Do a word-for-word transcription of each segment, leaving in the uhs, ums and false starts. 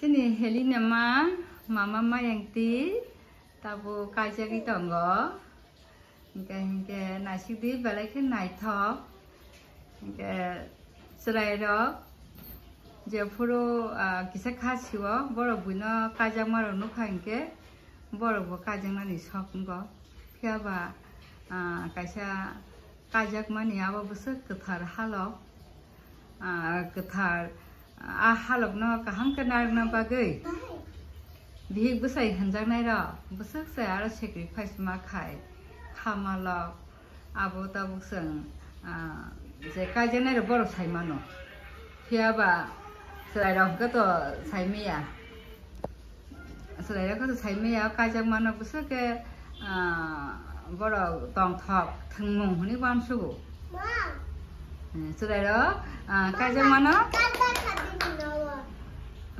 Chini Helena ma, mama Mayangti, tabuk kaijagwi tongo. Hinkhe, hinkhe naisikdi belai khe naithok. Hinkhe chwrairok jephuru, ah, kisa kha sio, borok buino kaijakmarok nukha hinkhe, borokbo kaijaknani sok wngo. Phiyaba, ah, kaisa kaijakmani abo bwswk kwthar halok, ah, kwthar, ah, halokno kaham khe narwkna bagwi bihik bwsai hwnjaknairok bwswk se aro sacrifice ma khai, kha ma lok, abo tabuk chwng, ah, je kaijaknairok borok sai mano. Phiyaba chwrairok hwnkhe to sai maya. Chwrairok khe to sai maya, kaijakmano bwswk khe, ah, borok tongthok thwngmung hwnwi uansugo. Eh, chwrairok, ah, kaijakmano,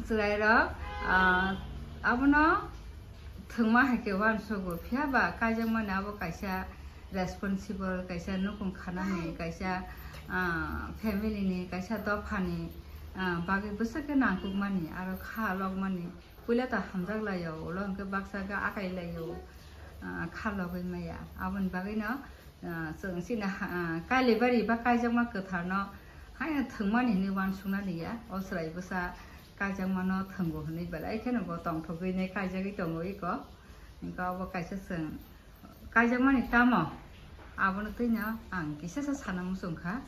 chwrairok, ah, abono thwngma hai khe uansugo, phiyaba kaijakmani abo kaisa responsible, kaisa nukhung khanani, kaisa, ah, family ni, kaisa dophani, ah, bagwi bwswk khe nangkukmani, aro kha lokmani. Puila ta hamjak laio, ulo hwnkhe baksa khe akai laio, ah, kha logwi maya. Aboni bagwino, ah, chwng chini ha, ah, Kailibari ba kaijakma kwtharno haino thwngmani hinwi uansuknani ya. O chwrai bwsa kaijakmano thwngo hinwi belai kheno bo tongthogwi nai kaijagwi tongo iko. Hwnkhe obo kaisa chwng kaijakmani tamo? Abono twino ang kisasa sana muchung kha.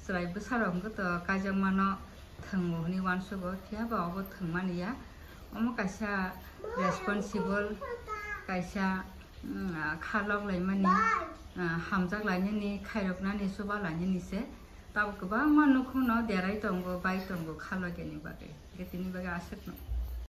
Chwrai bwsarok hwnkhe to kaijakmano thwngo hwnwi uansugo, phiya ba obo thwngmani ya. Omo kaisa responsible, kaisa, mm, ah, kha lok laimani, ah, hamjak lainani, khairoknani, chuba lainani se. Tabuk kwbangma nukhungno derai tongo, bai tongo kha logyani bagwi. Hwnkhe tini bagwi aswkno.